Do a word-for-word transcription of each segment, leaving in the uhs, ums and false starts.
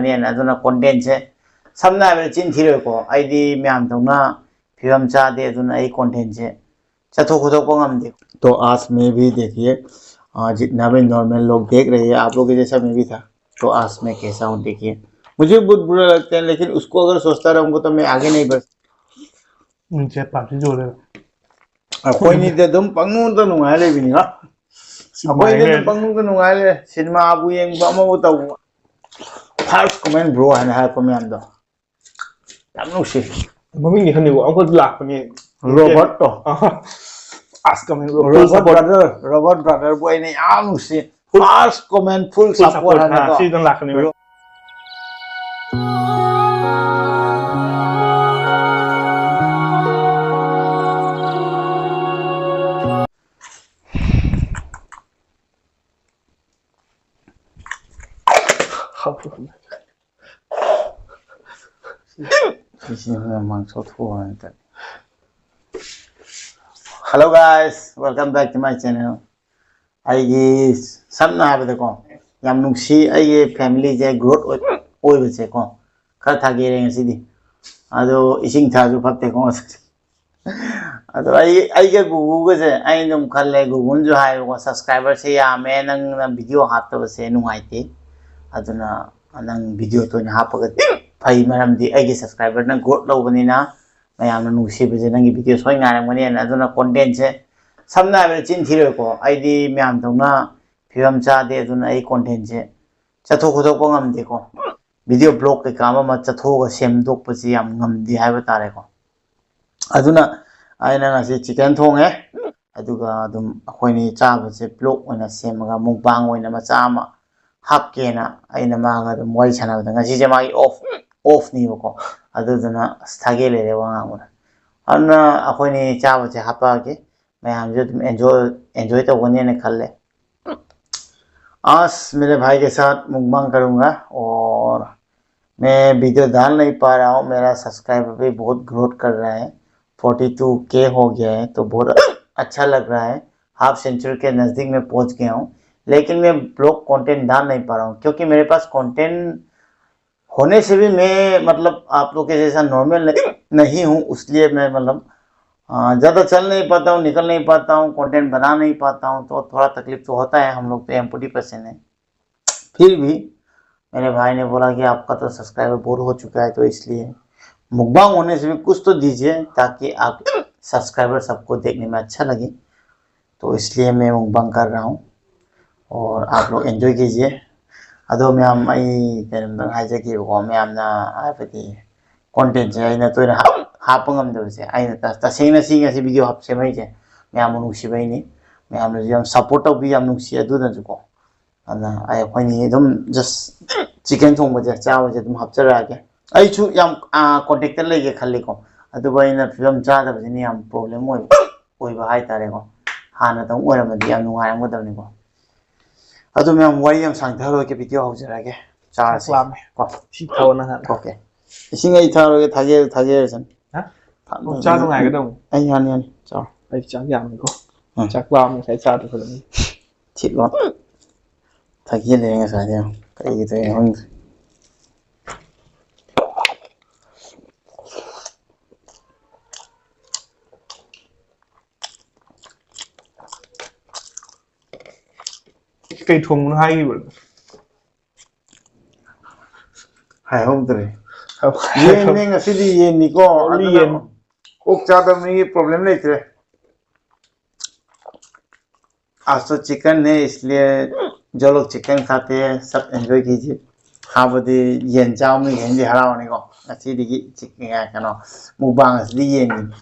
ꯅꯦꯅ꯫ ꯑꯗꯨꯅ ꯀꯣꯟꯇꯦꯟꯁꯦ ꯁꯝꯅ ꯍꯥꯏꯔꯕꯗ ꯆꯤꯟ ꯊꯤꯔꯣꯏꯀꯣ, ꯑꯩꯗꯤ ꯃꯌꯥꯝꯗꯧꯅ ꯐꯤꯕꯝ ꯆꯥꯗꯦ, ꯑꯗꯨꯅ ꯑꯩ ꯀꯣꯟꯇꯦꯟꯁꯦ ꯆꯠꯊꯣꯛ ꯈꯣꯠꯇꯣꯛꯄ ꯉꯝꯗꯦ꯫ तो आज मैं भी देखिए, आ, जितना भी नॉर्मल लोग देख रहे हैं, आप लोग के जैसा मैं भी था। तो आज मैं कैसा हूँ देखिए। मुझे बहुत बुरा लगता है, लेकिन उसको अगर सोचता रहूंगा तो मैं आगे नहीं बढ़ ꯎꯝ, ꯁꯦ ꯄꯥꯝꯁꯤ ꯆꯣꯜꯂꯦ꯫ ꯑꯩꯈꯣꯏꯅꯤꯗꯤ ꯑꯗꯨꯝ ꯄꯪꯅꯨꯡꯗ ꯅꯨꯡꯉꯥꯏ ꯂꯩꯕꯅꯤꯉꯣ꯫ ꯑꯩꯈꯣꯏꯗꯤ ꯑꯗꯨꯝ ꯄꯪꯅꯨꯡꯗ ꯅꯨꯡꯉꯥꯏ ꯂꯩ꯫ ꯁꯤꯅꯦꯃꯥꯕꯨ ꯌꯦꯡꯕ, ꯑꯃꯕꯨ ꯇꯧꯕ꯫ First comment bro ꯍꯥꯏꯅ ꯍꯥꯏꯔꯛꯄ ꯃꯌꯥꯝꯗꯣ ꯌꯥꯝ ꯅꯨꯡꯁꯤ꯫ ꯃꯃꯤꯡꯗꯤ ꯈꯪꯗꯦꯀꯣ, ꯑꯃꯨꯛꯈꯛ ꯂꯥꯛꯄꯅꯦ꯫ ꯔꯣꯕꯔꯠꯇꯣ꯫ ꯑꯁ, comment, full Robert support. Brother, Robert ꯕ꯭ꯔꯗꯔꯕꯨ ꯑꯩꯅ ꯌꯥꯝ ꯅꯨꯡꯁꯤ꯫ First comment full Full support support. ꯍꯥꯏꯅꯀꯣ꯫ ꯁꯤ ꯑꯗꯨꯝ ꯂꯥꯛꯀꯅꯦꯕ꯫ Hello guys, welcome back to my channel. ꯑꯩꯒꯤ ꯁꯝꯅ ꯍꯥꯏꯔꯕꯗꯀꯣ, ꯌꯥꯝ ꯅꯨꯡꯁꯤ ꯑꯩꯒꯤ ꯐꯦꯃꯤꯂꯤꯁꯦ ꯒ꯭ꯔꯣꯠ ꯑꯣꯏꯕꯁꯦꯀꯣ꯫ ꯈꯔ ꯊꯥꯒꯦꯔꯦ ꯉꯁꯤꯗꯤ꯫ ꯑꯗꯣ ꯏꯁꯤꯡ ꯊꯥꯁꯨ ꯐꯠꯇꯦꯀꯣ꯫ ꯑꯗꯣ ꯑꯩ, ꯑꯩꯒ ꯒꯨꯒꯨꯒꯁꯦ ꯑꯩ ꯑꯗꯨꯝ ꯈꯜꯂꯦ, ꯒꯨꯒꯨꯅꯁꯨ ꯍꯥꯏꯕꯀꯣ, ꯁꯕꯁꯀ꯭ꯔꯥꯏꯕꯔꯁꯦ ꯌꯥꯝꯃꯦ, ꯅꯪꯅ ꯚꯤꯗꯤꯑꯣ ꯍꯥꯞꯇꯕꯁꯦ ꯅꯨꯡꯉꯥꯏꯇꯦ, ꯑꯗꯨꯅ ꯅꯪ ꯚꯤꯗꯤꯑꯣ ꯇꯣꯏꯅ ꯍꯥꯞꯄꯒꯗꯤ ꯐꯩ, ꯃꯔꯝꯗꯤ ꯑꯩꯒꯤ ꯁꯕꯁꯀ꯭ꯔꯥꯏꯕꯔꯅ ꯒ꯭ꯔꯣꯠ ꯂꯧꯕꯅꯤꯅ ꯃꯌꯥꯝꯅ ꯅꯨꯡꯁꯤꯕꯁꯦ ꯅꯪꯒꯤ ꯚꯤꯗꯤꯑꯣ ꯁꯣꯏ ꯉꯥꯏꯔꯝꯒꯅꯤꯅ꯫ ꯑꯗꯨꯅ ꯀꯣꯟꯇꯦꯟꯁꯦ ꯁꯝꯅ ꯍꯥꯏꯔꯕꯗ ꯆꯤꯟ ꯊꯤꯔꯣꯏꯀꯣ, ꯑꯩꯗꯤ ꯃꯌꯥꯝꯗꯧꯅ ꯐꯤꯕꯝ ꯆꯥꯗꯦ, ꯑꯗꯨꯅ ꯑꯩ ꯀꯣꯟꯇꯦꯟꯁꯦ ꯆꯠꯊꯣꯛ ꯈꯣꯠꯇꯣꯛꯄ ꯉꯝꯗꯦꯀꯣ꯫ ꯚꯤꯗꯤꯑꯣ ꯕ꯭ꯂꯣꯛ ꯀꯩꯀꯥ ꯑꯃ ꯑꯃ ꯆꯠꯊꯣꯛꯑꯒ ꯁꯦꯝꯗꯣꯛꯄꯁꯤ ꯌꯥꯝ ꯉꯝꯗꯦ ꯍꯥꯏꯕ ꯇꯥꯔꯦꯀꯣ꯫ ꯑꯗꯨꯅ ꯑꯩꯅ ꯉꯁꯤ ꯆꯤꯀꯟ ꯊꯣꯡꯉꯦ, ꯑꯗꯨꯒ ꯑꯗꯨꯝ ꯑꯩꯈꯣꯏꯅꯤ ꯆꯥꯕꯁꯦ ꯕ꯭ꯂꯣꯛ ꯑꯣꯏꯅ ꯁꯦꯝꯃꯒ ꯃꯨꯛꯕꯥꯡ ꯑꯣꯏꯅ ꯃꯆꯥ ꯑꯃ ꯍꯥꯞꯀꯦꯅ ꯑꯩꯅ ꯃꯥꯒ ꯑꯗꯨꯝ ꯋꯥꯔꯤ ꯁꯥꯟꯅꯕꯗ, ꯉꯁꯤꯁꯦ ꯃꯥꯒꯤ ꯑꯣꯐ, ꯑꯣꯐꯅꯦꯕꯀꯣ꯫ ꯑꯗꯨꯗꯨꯅ ꯑꯁ ꯊꯥꯒꯦ ꯂꯩꯔꯦ ꯋꯥ ꯉꯥꯡꯕꯗ꯫ ꯑꯗꯨꯅ ꯑꯩꯈꯣꯏꯅꯤ ꯆꯥꯕꯁꯦ ꯍꯥꯞꯄꯛꯑꯒꯦ, ꯃꯌꯥꯝꯁꯨ ꯑꯗꯨꯝ ꯑꯦꯟꯖꯣꯏ, ꯑꯦꯟꯖꯣꯏ ꯇꯧꯒꯅꯤꯅ ꯈꯜꯂꯦ꯫ आज मेरे भाई के साथ मुकबांग करूंगा और मैं वीडियो डाल नहीं पा रहा हूँ, मेरा सब्सक्राइबर भी बहुत ग्रोथ कर रहा है, फोर्टी टू के हो गया है, तो बहुत अच्छा लग रहा है। हाफ सेंचुरी के नज़दीक में पहुंच गया हूँ, लेकिन मैं ब्लॉग कंटेंट डाल नहीं पा रहा हूँ क्योंकि मेरे पास कंटेंट होने से भी मैं, मतलब, आप लोग के जैसा नॉर्मल नहीं, नहीं हूँ, इसलिए मैं, मतलब, अ, ज़्यादा चल नहीं पाता हूँ, निकल नहीं पाता हूँ, कंटेंट बना नहीं पाता हूँ, तो थोड़ा तकलीफ तो होता है। हम लोग तो एम्प्टी पर्सन है। फिर भी मेरे भाई ने बोला कि आपका तो सब्सक्राइबर बोर हो चुका है, तो इसलिए मुकबांग होने से भी कुछ तो दीजिए, ताकि आप सब्सक्राइबर सबको देखने में अच्छा लगे। तो इसलिए मैं मुकबांग कर रहा हूँ और आप लोग एंजॉय कीजिए। ꯑꯗꯣ ꯃꯌꯥꯝ, ꯑꯩ ꯀꯩꯅꯣꯝꯇꯪ ꯍꯥꯏꯖꯒꯦꯕꯀꯣ, ꯃꯌꯥꯝꯅ, ꯍꯥꯏꯕꯗꯤ, ꯀꯣꯟꯇꯦꯟꯁꯦ ꯑꯩꯅ ꯇꯣꯏꯅ ꯍꯥꯞ- ꯍꯥꯞꯄ ꯉꯝꯗꯕꯁꯦ, ꯑꯩꯅ ꯇ- ꯇꯁꯦꯡꯅ ꯁꯤ ꯉꯁꯤ ꯚꯤꯗꯤꯑꯣ ꯍꯥꯞ ꯁꯦꯝꯃꯛꯏꯁꯦ ꯃꯌꯥꯝꯕꯨ ꯅꯨꯡꯁꯤꯕꯩꯅꯤ꯫ ꯃꯌꯥꯝꯅꯁꯨ ꯌꯥꯝ ꯁꯞꯄꯣꯔꯠ ꯇꯧꯕꯤ, ꯌꯥꯝ ꯅꯨꯡꯁꯤ꯫ ꯑꯗꯨꯅꯁꯨꯀꯣ, ꯑꯗꯨꯅ ꯑꯩ, ꯑꯩꯈꯣꯏꯅꯤ ꯑꯗꯨꯝ ꯖꯁ ꯆꯤꯀꯟ ꯊꯣꯡꯕꯁꯦ ꯆꯥꯕꯁꯦ ꯑꯗꯨꯝ ꯍꯥꯞꯆꯔꯛꯑꯒꯦ꯫ ꯑꯩꯁꯨ ꯌꯥꯝ ꯀꯣꯟꯇꯦꯛꯇ ꯂꯩꯒꯦ ꯈꯜꯂꯤꯀꯣ, ꯑꯗꯨꯕꯨ ꯑꯩꯅ ꯐꯤꯕꯝ ꯆꯥꯗꯕꯁꯤꯅ ꯌꯥꯝ ꯄ꯭ꯔꯣꯕ꯭ꯂꯦꯝ ꯑꯣꯏꯕ, ꯑꯣꯏꯕ ꯍꯥꯏꯇꯥꯔꯦꯀꯣ꯫ ꯍꯥꯟꯅꯗꯧ ꯑꯣꯏꯔꯝꯃꯗꯤ ꯌꯥꯝ ꯅꯨꯡꯉꯥꯏꯔꯝꯒꯗꯕꯅꯤꯀꯣ꯫ ꯑꯗꯨ ꯃꯌꯥꯝ, ꯋꯥꯔꯤ ꯌꯥꯝ ꯁꯥꯡꯊꯔꯣꯏꯒꯦ, ꯚꯤꯗꯤꯑꯣ ꯍꯧꯖꯔꯒꯦ꯫ ꯆꯥꯔꯁꯦ꯫ ꯆꯥꯛ ꯂꯥꯝꯃꯦ꯫ ꯀꯣ꯫ ꯏꯁꯤꯡ ꯊꯛꯑꯣ ꯅꯪ ꯍꯥꯟꯅ꯫ ꯑꯣꯀꯦ꯫ ꯏꯁꯤꯡ ꯑꯩ ꯊꯛꯑꯔꯣꯏꯒꯦ, ꯊꯥꯒꯦ, ꯊꯥꯒꯦ ꯁꯟ꯫ ꯍꯥ? ꯊꯛ- ꯑꯣ, ꯆꯥ ꯅꯨꯡꯉꯥꯏꯒꯗꯧꯅꯤ꯫ ꯑꯩ ꯌꯥꯅꯤ, ꯌꯥꯅꯤ꯫ ꯆꯥꯎ꯫ ꯑꯩ ꯆꯥꯛ ꯌꯥꯝꯃꯤꯀꯣ꯫ ꯎꯝ꯫ ꯆꯥꯛ ꯂꯥꯝꯃꯦ ꯉꯁꯥꯏ ꯆꯥꯗ ꯐꯖꯅ꯫ ꯊꯤꯠꯂꯣ꯫ ꯊꯛꯆꯤꯜꯂꯦ ꯉꯁꯥꯏꯗꯤ ꯌꯥꯝ꯫ ꯀꯩꯒꯤ ꯊꯛꯏꯅꯣ ꯈꯪꯗꯦ꯫ ꯀꯩ ꯊꯣꯡꯕꯅꯣ ꯍꯥꯏꯈꯤꯕ꯭ꯔꯣ? ꯍꯥꯏꯍꯧꯗ꯭ꯔꯦ꯫ ꯍꯥꯏꯍꯧꯗ꯭ꯔꯦ꯫ ꯌꯦꯟꯅꯦ ꯉꯁꯤꯗꯤ, ꯌꯦꯟꯅꯤꯀꯣ꯫ Only ꯑꯗꯨꯅ ꯌꯦꯟ꯫ ꯑꯣꯛ ꯆꯥꯗꯕ ꯃꯤꯒꯤ ꯄ꯭ꯔꯣꯕ꯭ꯂꯦꯝ ꯂꯩꯇ꯭ꯔꯦ꯫ आज तो चिकन है, इसलिए जो लोग चिकन खाते हैं, सब एंजॉय कीजिए। ꯍꯥꯏꯕꯗꯤ ꯌꯦꯟ ꯆꯥꯕ ꯃꯤꯈꯩꯗꯤ ꯍꯔꯥꯎꯔꯅꯤꯀꯣ꯫ ꯉꯁꯤꯗꯒꯤ ꯆꯤꯛ-, ꯀꯩꯅꯣ, ꯃꯨꯛꯕꯥꯡ ꯑꯁꯤꯗꯤ ꯌꯦꯟꯒꯤꯅꯤ꯫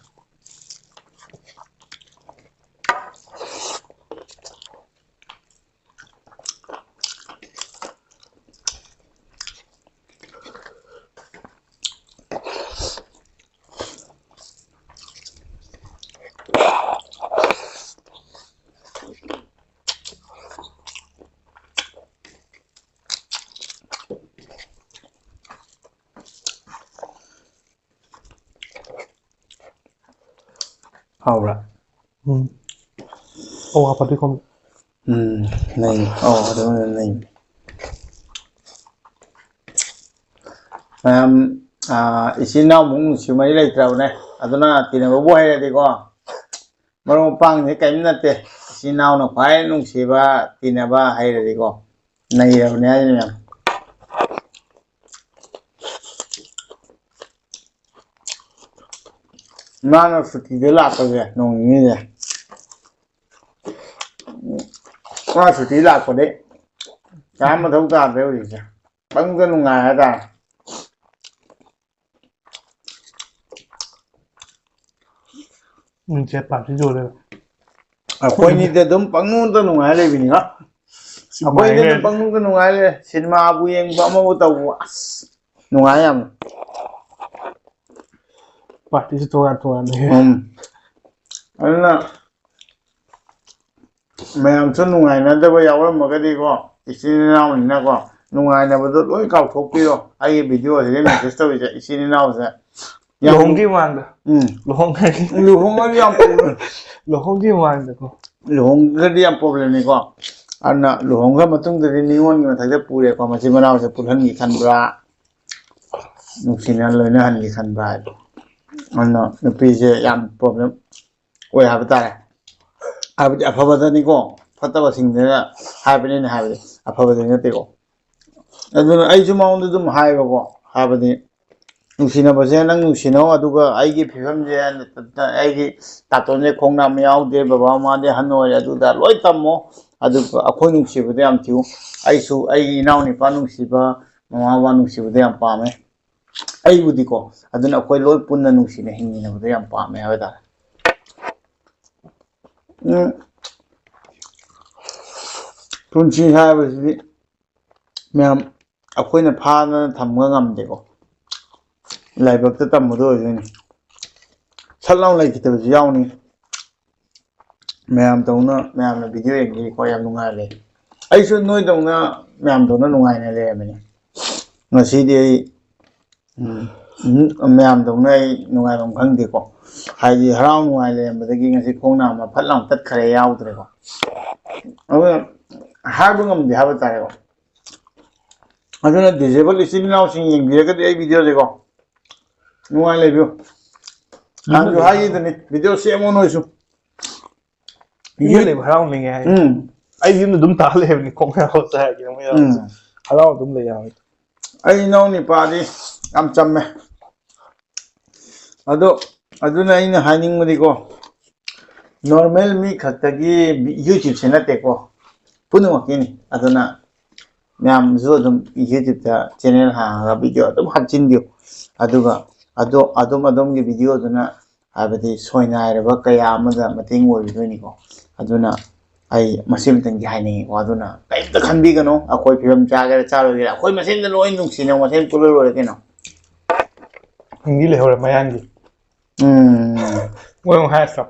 ꯍꯥꯎꯕ꯭ꯔꯥ? ꯎꯝ꯫ ꯑꯋꯥ ꯐꯗꯤꯒꯣꯝ꯫ ꯎꯝ, ꯅꯩ꯫ ꯑꯧ, ꯑꯗꯨꯅ ꯅꯩ꯫ ꯃꯌꯥꯝ, ꯑꯥ, ꯏꯆꯤꯟ ꯏꯅꯥꯎꯃꯨꯛ ꯅꯨꯡꯁꯤ ꯃꯔꯤ ꯂꯩꯇ꯭ꯔꯕꯅꯦ꯫ ꯑꯗꯨꯅ ꯇꯤꯟꯅꯕꯕꯨ ꯍꯩꯔꯗꯤꯀꯣ, ꯃꯔꯨꯞ ꯃꯄꯥꯡꯁꯦ ꯀꯔꯤꯝ ꯅꯠꯇꯦ꯫ ꯏꯆꯤꯟ ꯏꯅꯥꯎꯅ ꯈ꯭ꯋꯥꯏ ꯅꯨꯡꯁꯤꯕ ꯇꯤꯟꯅꯕ ꯍꯩꯔꯗꯤꯀꯣ, ꯅꯩꯔꯕꯅꯦ ꯍꯥꯏꯁꯤꯅꯦ ꯃꯌꯥꯝ꯫ ꯃꯥꯅ ꯁꯨꯇꯤꯗ ꯂꯥꯛꯄꯁꯦ ꯅꯣꯡ ꯅꯤꯅꯤꯁꯦ꯫ ꯃꯥ ꯁꯨꯇꯤ ꯂꯥꯛꯄꯗꯩ ꯀꯅꯥꯝ ꯃꯊꯧ ꯇꯥꯗ꯭ꯔꯦ ꯍꯧꯖꯤꯛꯁꯦ꯫ ꯄꯪꯅꯨꯡꯗ ꯅꯨꯡꯉꯥꯏ ꯍꯥꯏꯇꯥꯔꯦ꯫ ꯎꯝ, ꯆꯦ ꯄꯥꯝꯁꯤ ꯖꯣꯂꯦ꯫ ꯑꯩꯈꯣꯏꯅꯤꯗꯤ ꯑꯗꯨꯝ ꯄꯪꯅꯨꯡꯗ ꯅꯨꯡꯉꯥꯏ ꯂꯩꯕꯅꯤꯉꯣ꯫ ꯑꯩꯈꯣꯏꯅꯤꯗꯤ ꯑꯗꯨꯝ ꯄꯪꯅꯨꯡꯗ ꯅꯨꯡꯉꯥꯏ ꯂꯩ꯫ ꯁꯤꯅꯦꯃꯥꯕꯨ ꯌꯦꯡꯕ, ꯑꯃꯕꯨ ꯇꯧꯕ, ꯑꯁ, ꯅꯨꯡꯉꯥꯏ ꯌꯥꯝꯅ꯫ ꯄꯥꯔꯇꯤꯁꯨ ꯇꯣꯉꯥꯟ ꯇꯣꯉꯥꯟꯅ꯫ ꯎꯝ꯫ ꯑꯗꯨꯅ ꯃꯌꯥꯝꯁꯨ ꯅꯨꯡꯉꯥꯏꯅꯗꯕ ꯌꯥꯎꯔꯝꯃꯒꯗꯤꯀꯣ, ꯏꯆꯤꯟ ꯏꯅꯥꯎꯅꯤꯅꯀꯣ, ꯅꯨꯡꯉꯥꯏꯅꯕꯗꯣ ꯂꯣꯏ ꯀꯥꯎꯊꯣꯛꯄꯤꯔꯣ꯫ ꯑꯩꯒꯤ ꯚꯤꯗꯤꯑꯣꯁꯤꯗ ꯃꯦꯁꯦꯖ ꯇꯧꯔꯤꯁꯦ ꯏꯆꯤꯟ ꯏꯅꯥꯎꯁꯦ ꯌꯥꯝ ꯂꯨꯍꯣꯡꯗ꯭ꯔꯤ ꯃꯃꯥꯡꯗ꯫ ꯎꯝ꯫ ꯂꯨꯍꯣꯡꯈ꯭ꯔꯗꯤ꯫ ꯂꯨꯍꯣꯡꯉꯗꯤ ꯌꯥꯝ ꯄ꯭ꯔꯣꯕ꯭ꯂꯦꯝ꯫ ꯂꯨꯍꯣꯡꯗ꯭ꯔꯤ ꯃꯃꯥꯡꯗꯀꯣ꯫ ꯂꯨꯍꯣꯡꯈ꯭ꯔꯗꯤ ꯌꯥꯝ ꯄ꯭ꯔꯣꯕ꯭ꯂꯦꯝꯅꯤꯀꯣ꯫ ꯑꯗꯨꯅ ꯂꯨꯍꯣꯡꯈ꯭ꯔ ꯃꯇꯨꯡꯗꯗꯤ ꯅꯤꯉꯣꯜꯒꯤ ꯃꯊꯛꯇ ꯄꯨꯔꯦꯀꯣ, ꯃꯆꯤꯟ ꯃꯅꯥꯎꯁꯦ ꯄꯨꯜꯍꯟꯒꯦ ꯈꯟꯕ꯭ꯔꯥ, ꯅꯨꯡꯁꯤꯅ ꯂꯣꯏꯅꯍꯟꯒꯦ ꯈꯟꯕ꯭ꯔꯥ ꯍꯥꯏꯗꯣ꯫ ꯑꯗꯨꯅ ꯅꯨꯄꯤꯁꯦ ꯌꯥꯝ ꯄ꯭ꯔꯣꯕ꯭ꯂꯦꯝ ꯑꯣꯏ ꯍꯥꯏꯕ ꯇꯥꯔꯦ꯫ ꯍꯥꯏꯕꯗꯤ ꯑꯐꯕꯗꯅꯤꯀꯣ, ꯐꯠꯇꯕꯁꯤꯡꯗꯨꯅ ꯍꯥꯏꯕꯅꯤꯅ ꯍꯥꯏꯕꯗꯤ ꯑꯐꯕꯗꯤ ꯅꯠꯇꯦꯀꯣ꯫ ꯑꯗꯨꯅ ꯑꯩꯁꯨ ꯃꯉꯣꯟꯗ ꯑꯗꯨꯝ ꯍꯥꯏꯕꯀꯣ, ꯍꯥꯏꯕꯗꯤ ꯅꯨꯡꯁꯤꯅꯕꯁꯦ ꯅꯪ ꯅꯨꯡꯁꯤꯅꯧ, ꯑꯗꯨꯒ ꯑꯩꯒꯤ ꯐꯤꯕꯝꯁꯦ, ꯑꯩꯒꯤ ꯇꯥꯇꯣꯟꯁꯦ ꯈꯣꯡꯅꯥꯝ ꯌꯥꯎꯗꯦ, ꯕꯕꯥ ꯃꯃꯥꯗꯤ ꯑꯍꯟ ꯑꯣꯏꯔꯦ, ꯑꯗꯨꯗ ꯂꯣꯏ ꯇꯝꯃꯣ꯫ ꯑꯗꯨꯒ ꯑꯩꯈꯣꯏ ꯅꯨꯡꯁꯤꯕꯗ ꯌꯥꯝ ꯊꯤꯌꯨ꯫ ꯑꯩꯁꯨ ꯑꯩꯒꯤ ꯏꯅꯥꯎ ꯅꯨꯄꯥ ꯅꯨꯡꯁꯤꯕ, ꯃꯃꯥ ꯕꯕꯥ ꯅꯨꯡꯁꯤꯕꯗ ꯌꯥꯝ ꯄꯥꯝꯃꯦ꯫ ꯑꯩꯕꯨꯗꯤꯀꯣ, ꯑꯗꯨꯅ ꯑꯩꯈꯣꯏ ꯂꯣꯏ ꯄꯨꯟꯅ ꯅꯨꯡꯁꯤꯅ ꯍꯤꯡꯃꯤꯟꯅꯕꯗꯣ ꯌꯥꯝ ꯄꯥꯝꯃꯦ ꯍꯥꯏꯕ ꯇꯥꯔꯦ꯫ ꯎꯝ, ꯄꯨꯟꯁꯤ ꯍꯥꯏꯕꯁꯤꯗꯤ ꯃꯌꯥꯝ ꯑꯩꯈꯣꯏꯅ ꯐꯥꯗꯅ ꯊꯝꯕ ꯉꯝꯗꯦꯀꯣ꯫ ꯂꯥꯏꯕꯛꯇ ꯇꯝꯕꯗꯣ ꯑꯣꯏꯗꯣꯏꯅꯤ꯫ ꯁꯠ ꯂꯥꯎ ꯂꯩꯈꯤꯗꯕꯁꯨ ꯌꯥꯎꯅꯤ꯫ ꯃꯌꯥꯝ ꯇꯧꯅ, ꯃꯌꯥꯝꯅ ꯚꯤꯗꯤꯑꯣ ꯌꯦꯡꯕꯤꯔꯤꯀꯣ, ꯌꯥꯝ ꯅꯨꯡꯉꯥꯏꯔꯦ꯫ ꯑꯩꯁꯨ ꯅꯣꯏꯗꯧꯅ, ꯃꯌꯥꯝꯗꯧꯅ ꯅꯨꯡꯉꯥꯏꯅ ꯂꯩꯔꯝꯃꯤꯅꯦ꯫ ꯉꯁꯤꯗꯤ ꯑꯩ, ꯎꯝ, ꯎꯝ, ꯃꯌꯥꯝꯗꯧꯅ ꯑꯩ ꯅꯨꯡꯉꯥꯏꯐꯝ ꯈꯪꯗꯦꯀꯣ꯫ ꯍꯥꯏꯗꯤ ꯍꯔꯥꯎ ꯅꯨꯡꯉꯥꯏ ꯂꯩꯔꯝꯕꯗꯒꯤ ꯉꯁꯤ ꯈꯣꯡ ꯅꯥꯝꯃ ꯐꯠ ꯂꯥꯎ ꯇꯠꯈ꯭ꯔꯦ, ꯌꯥꯎꯗ꯭ꯔꯦꯀꯣ꯫ ꯑꯗꯨꯅ ꯍꯥꯏꯕ ꯉꯝꯗꯦ ꯍꯥꯏꯕ ꯇꯥꯔꯦꯀꯣ꯫ ꯑꯗꯨꯅ ꯗꯤꯁꯦꯕꯜ ꯏꯆꯤꯟ ꯏꯅꯥꯎꯁꯤꯡ ꯌꯦꯡꯕꯤꯔꯒꯗꯤ ꯑꯩ ꯚꯤꯗꯤꯑꯣꯁꯦꯀꯣ, ꯅꯨꯡꯉꯥꯏ ꯂꯩꯕꯤꯌꯨ꯫ ꯅꯍꯥꯟꯁꯨ ꯍꯥꯏꯈꯤꯗꯨꯅꯤ, ꯚꯤꯗꯤꯑꯣ ꯁꯦꯝꯃꯣ ꯅꯣꯏꯁꯨ꯫ ꯌꯨꯝꯗ ꯂꯩꯕ ꯍꯔꯥꯎꯅꯤꯡꯉꯦ ꯍꯥꯏ꯫ ꯎꯝ ꯑꯩ ꯌꯨꯝꯗ ꯑꯗꯨꯝ ꯇꯥ ꯂꯩꯕꯅꯤ, ꯈꯣꯡ ꯍꯥꯏꯔꯛꯑꯣ ꯆꯥꯏ ꯍꯥꯏꯒꯦ ꯑꯃ ꯌꯥꯎꯔꯁꯨ꯫ ꯎꯝ꯫ ꯍꯔꯥꯎ ꯑꯗꯨꯝ ꯂꯩ ꯌꯥꯎꯔꯁꯨ꯫ ꯑꯩ ꯏꯅꯥꯎ ꯅꯤꯄꯥꯗꯤ ꯌꯥꯝ ꯆꯝꯃꯦ꯫ ꯑꯗꯣ ꯑꯗꯨꯅ ꯑꯩꯅ ꯍꯥꯏꯅꯤꯡꯕꯗꯤꯀꯣ, ꯅꯣꯔꯃꯦꯜ ꯃꯤ ꯈꯛꯇꯒꯤ ꯌꯨꯇ꯭ꯌꯨꯕꯁꯦ ꯅꯠꯇꯦꯀꯣ, ꯄꯨꯝꯅꯃꯛꯀꯤꯅꯤ꯫ ꯑꯗꯨꯅ ꯃꯌꯥꯝꯁꯨ ꯑꯗꯨꯝ ꯌꯨꯇ꯭ꯌꯨꯕꯇ ꯆꯦꯅꯦꯜ ꯍꯥꯡꯉꯒ ꯚꯤꯗꯤꯑꯣ ꯑꯗꯨꯝ ꯍꯥꯞꯆꯤꯟꯕꯤꯌꯨ꯫ ꯑꯗꯨꯒ ꯑꯗꯣ ꯑꯗꯨꯝ ꯑꯗꯣꯝꯒꯤ ꯚꯤꯗꯤꯑꯣꯗꯨꯅ ꯍꯥꯏꯕꯗꯤ ꯁꯣꯏꯅꯥꯏꯔꯕ ꯀꯌꯥ ꯑꯃꯗ ꯃꯇꯦꯡ ꯑꯣꯏꯕꯤꯗꯣꯏꯅꯤꯀꯣ꯫ ꯑꯗꯨꯅ ꯑꯩ ꯃꯁꯤꯃꯇꯪꯗꯤ ꯍꯥꯏꯅꯤꯡꯉꯤꯀꯣ꯫ ꯑꯗꯨꯅ ꯀꯔꯤꯝꯇ ꯈꯟꯕꯤꯒꯅꯨ, ꯑꯩꯈꯣꯏ ꯐꯤꯕꯝ ꯆꯥꯒꯦꯔꯥ ꯆꯥꯔꯣꯏꯒꯦꯔꯥ ꯑꯩꯈꯣꯏ ꯃꯁꯦꯟꯗ ꯂꯣꯏ ꯅꯨꯡꯁꯤꯅꯕ ꯃꯁꯦꯟ ꯄꯨꯜꯂ ꯂꯣꯏꯔꯦ ꯀꯩꯅꯣ꯫ ꯍꯤꯡꯗꯤ ꯂꯩꯍꯧꯔꯦ ꯃꯌꯥꯡꯒꯤ꯫ ꯎꯝ꯫ ꯃꯣꯏ ꯑꯃꯨꯛ ꯍꯥꯏꯔꯛꯇ꯭ꯔꯣ?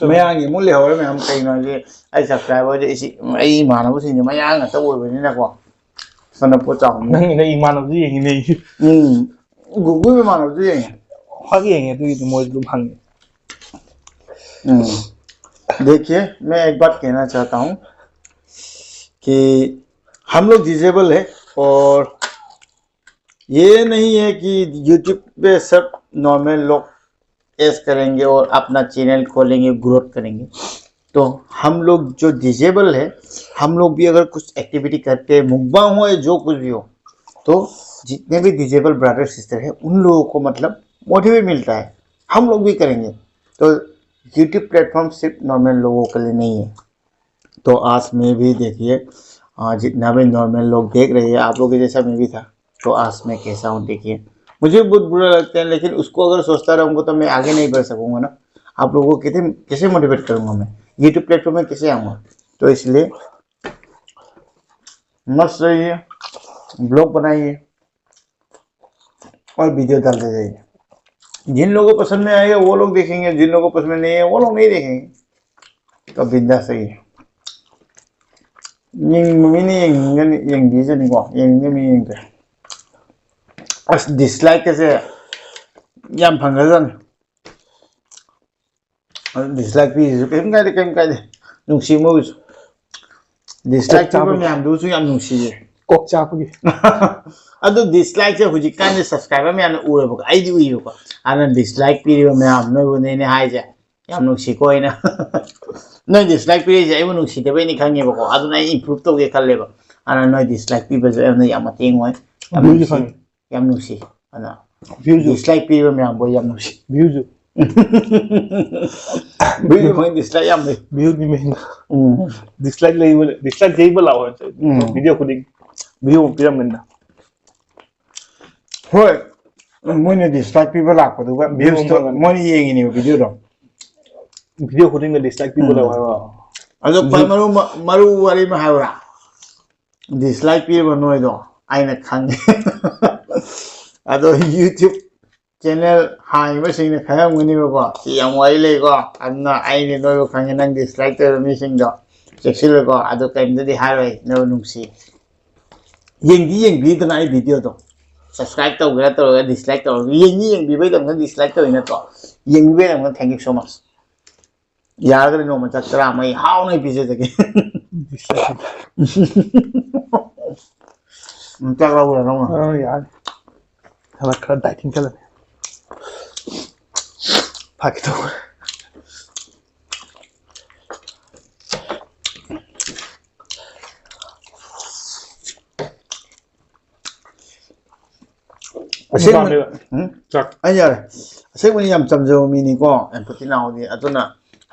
ꯃꯌꯥꯡꯒꯤ ꯑꯃꯨꯛ ꯂꯩꯍꯧꯔꯦ ꯃꯌꯥꯝ꯫ ꯀꯩꯅꯣ ꯍꯥꯏꯗꯤ ꯑꯩ ꯁꯕꯁꯀ꯭ꯔꯥꯏꯕꯔꯁꯦ ꯏꯆꯤ-, ꯑꯩ ꯏꯃꯥꯟꯅꯕꯁꯤꯡꯁꯦ ꯃꯌꯥꯡ ꯉꯥꯛꯇ ꯑꯣꯏꯕꯅꯤꯅꯀꯣ꯫ ꯐꯅ ꯄꯣꯠ ꯆꯥꯎꯅꯤ꯫ ꯅꯪꯒꯤ ꯅꯪ ꯏꯃꯥꯟꯅꯕꯁꯨ ꯌꯦꯡꯉꯤꯅꯦ ꯑꯩꯁꯨ꯫ ꯎꯝ꯫ ꯒꯨꯒꯨꯜ ꯏꯃꯥꯟꯅꯕꯁꯨ ꯌꯦꯡꯉꯦ꯫ ꯐꯛ ꯌꯦꯡꯉꯦ ꯑꯗꯨꯒꯤꯗꯤ ꯃꯣꯏꯁꯨ ꯑꯗꯨꯝ ꯍꯪꯉꯦ꯫ हम्म। देखिए, मैं एक बात कहना चाहता हूँ कि हम लोग डिजेबल है और ये नहीं है कि यूट्यूब पे सब नॉर्मल लोग ऐश करेंगे और अपना चैनल खोलेंगे, ग्रोथ करेंगे। तो हम लोग जो डिजेबल है, हम लोग भी अगर कुछ एक्टिविटी करते हैं, मुकबांग हो या जो कुछ भी हो, तो जितने भी डिजेबल ब्रदर सिस्टर हैं उन लोगों को मतलब मोटिवेट मिलता है, हम लोग भी करेंगे। तो यूट्यूब प्लेटफॉर्म सिर्फ नॉर्मल लोगों के लिए नहीं है। तो आज मैं भी देखिए, आ, जितना भी नॉर्मल लोग देख रहे हैं, आप लोग के जैसा मैं भी था। तो आज मैं कैसा हूँ देखिए, मुझे बहुत बुरा लगता है, लेकिन उसको अगर सोचता रहूँगा तो मैं आगे नहीं बढ़ सकूँगा ना। आप लोगों को कैसे कैसे मोटिवेट करूँगा मैं, यूट्यूब प्लेटफॉर्म में कैसे आऊँगा? तो इसलिए मस्त रहिए, ब्लॉग बनाइए और वीडियो डालते जाइए। जिन लोगों को पसंद में आएगा वो लोग देखेंगे, जिन लोगों को पसंद में नहीं है वो लोग नहीं देखेंगे। तो बिंदास रहिए। ꯌꯦꯡꯅꯤꯡꯕ ꯃꯤꯅ ꯌꯦꯡꯅꯤꯡꯒꯅꯤ, ꯌꯦꯡꯕꯤꯖꯅꯤꯀꯣ, ꯌꯦꯡꯅꯤꯡꯗꯕ ꯃꯤ ꯌꯦꯡꯗ꯭ꯔꯦ꯫ ꯑꯁ, ꯗꯤꯁꯂꯥꯏꯛꯀꯁꯦ ꯌꯥꯝ ꯐꯪꯒ꯭ꯔꯖꯥꯠꯅꯤ꯫ ꯑꯗꯨ ꯗꯤꯁꯂꯥꯏꯛ ꯄꯤꯔꯤꯁꯤꯁꯨ ꯀꯔꯤꯝ ꯀꯥꯏꯗꯦ, ꯀꯔꯤꯝ ꯀꯥꯏꯗꯦ, ꯅꯨꯡꯁꯤ ꯃꯣꯏꯒꯤꯁꯨ꯫ ꯗꯤꯁꯂꯥꯏꯛ ꯄꯤꯕ ꯃꯌꯥꯝꯗꯨꯁꯨ ꯌꯥꯝ ꯅꯨꯡꯁꯤꯌꯦ꯫ ꯀꯣꯛ ꯆꯥꯛꯄꯒꯤ꯫ ꯑꯗꯨ dislikeꯁꯦ ꯍꯧꯖꯤꯛꯀꯥꯟꯗꯤ subscriber ꯃꯌꯥꯝꯅ ꯎꯔꯕꯀꯣ, ꯑꯩꯗꯤ ꯎꯏꯕꯀꯣ꯫ ꯑꯗꯨꯅ dislike ꯄꯤꯔꯤꯕ ꯃꯌꯥꯝ ꯅꯣꯏꯕꯨꯅꯦꯅꯦ ꯍꯥꯏꯁꯦ꯫ ꯌꯥꯝ ꯅꯨꯡꯁꯤꯀꯣ ꯑꯩꯅ꯫ ꯅꯣꯏ dislike ꯄꯤꯔꯛꯏꯁꯦ ꯑꯩꯕꯨ ꯅꯨꯡꯁꯤꯗꯕꯩꯅꯤ ꯈꯪꯉꯦꯕꯀꯣ꯫ ꯑꯗꯨꯅ ꯑꯩ improve ꯇꯧꯒꯦ ꯈꯜꯂꯦꯕ꯫ ꯑꯗꯨꯅ ꯅꯣꯏ dislike ꯄꯤꯕꯁꯦ ꯑꯩꯉꯣꯟꯗ ꯌꯥꯝ ꯃꯇꯦꯡ ꯑꯣꯏ꯫ ꯌꯥꯝ ꯅꯨꯡꯁꯤ꯫ ꯌꯥꯝ ꯅꯨꯡꯁꯤ꯫ ꯑꯗꯨꯅ dislike ꯄꯤꯕ ꯃꯌꯥꯝꯕꯨ ꯌꯥꯝ ꯅꯨꯡꯁꯤ꯫ Viewꯁꯨ꯫ Viewꯁꯨ ꯐꯪꯉꯤ, dislike ꯌꯥꯝ ꯂꯩ꯫ Viewꯅꯤ main꯫ ꯎꯝ꯫ Dislike ꯂꯩꯕ, dislike ꯌꯩꯕ ꯂꯥꯛꯑꯣ꯫ ꯎꯝ꯫ Video ꯈꯨꯗꯤꯡ video ꯑꯃ ꯄꯤꯔꯝꯕꯅꯤꯅ꯫ ꯍꯣꯏ꯫ ꯃꯣꯏꯅ dislike ꯄꯤꯕ ꯂꯥꯛꯄꯗꯨꯒ views ꯇꯣ ꯃꯣꯏꯅ ꯌꯦꯡꯉꯤꯅꯦꯕ videoꯗꯣ꯫ Video ꯈꯨꯗꯤꯡꯗ dislike ꯄꯤꯕ ꯂꯥꯛꯑꯣ ꯍꯥꯏꯕ꯫ ꯑꯗꯣ ꯈ꯭ꯋꯥꯏ ꯃꯔꯨ, ꯃꯔꯨ ꯋꯥꯔꯤ ꯑꯃ ꯍꯥꯏꯌꯨꯔꯥ? Dislike ꯄꯤꯕ ꯅꯣꯏꯗꯣ ꯑꯩꯅ ꯈꯪꯉꯦ꯫ ꯑꯗꯣ YouTube channel ꯍꯥꯡꯉꯤꯕꯁꯤꯡꯅ ꯈꯪꯉꯝꯒꯅꯤꯕꯀꯣ꯫ ꯁꯤ ꯌꯥꯝ ꯋꯥꯔꯤ ꯂꯩꯀꯣ꯫ ꯑꯗꯨꯅ ꯑꯩꯅ ꯅꯣꯏꯕꯨ ꯈꯪꯉꯦ, ꯅꯪ dislike ꯇꯧꯔꯤꯕ ꯃꯤꯁꯤꯡꯗꯣ꯫ ꯆꯦꯛꯁꯤꯜꯂꯨꯀꯣ꯫ ꯑꯗꯣ ꯀꯩꯝꯇꯗꯤ ꯍꯥꯏꯔꯣꯏ, ꯅꯣꯏꯕꯨ ꯅꯨꯡꯁꯤ꯫ ꯌꯦꯡꯗꯤ ꯌꯦꯡꯕꯤꯗꯅ ꯑꯩ videoꯗꯣ꯫ Subscribe ꯇꯧꯒꯦꯔꯥ ꯇꯧꯔꯒ dislike ꯇꯧꯔꯒ ꯌꯦꯡꯗꯤ ꯌꯦꯡꯕꯤꯕꯩꯗꯃꯛꯇ dislike ꯇꯧꯔꯤ ꯅꯠꯇ꯭ꯔꯣ? ꯌꯦꯡꯕꯤꯕꯩꯗꯃꯛꯇ thank you so much꯫ ꯌꯥꯔꯒꯗꯤ ꯅꯣꯡꯃ ꯆꯥꯛ ꯆꯔꯥ ꯑꯃ ꯑꯩ ꯍꯥꯎꯅ ꯑꯩ ꯄꯤꯖꯖꯒꯦ꯫ ꯎꯝ, ꯆꯥꯛ ꯂꯧꯕ꯭ꯔꯥ ꯅꯪꯅ? ꯑ, ꯌꯥꯔꯦ꯫ ꯈꯔ, ꯈꯔ dieting ꯆꯠꯂꯅꯤ꯫ ꯐꯥꯒꯦ ꯇꯧꯕ꯫ ꯑꯁꯦꯡꯕ-, ꯄꯥꯝꯃꯦꯕ꯫ ꯎꯝ? ꯆꯥꯛ꯫ ꯑꯩ ꯌꯥꯔꯦ꯫ ꯑꯁꯦꯡꯕꯅꯤ ꯌꯥꯝ ꯆꯝꯖꯕ ꯃꯤꯅꯤꯀꯣ, ꯑꯦꯝꯄꯇꯤ ꯅꯥꯎꯗꯤ꯫ ꯑꯗꯨꯅ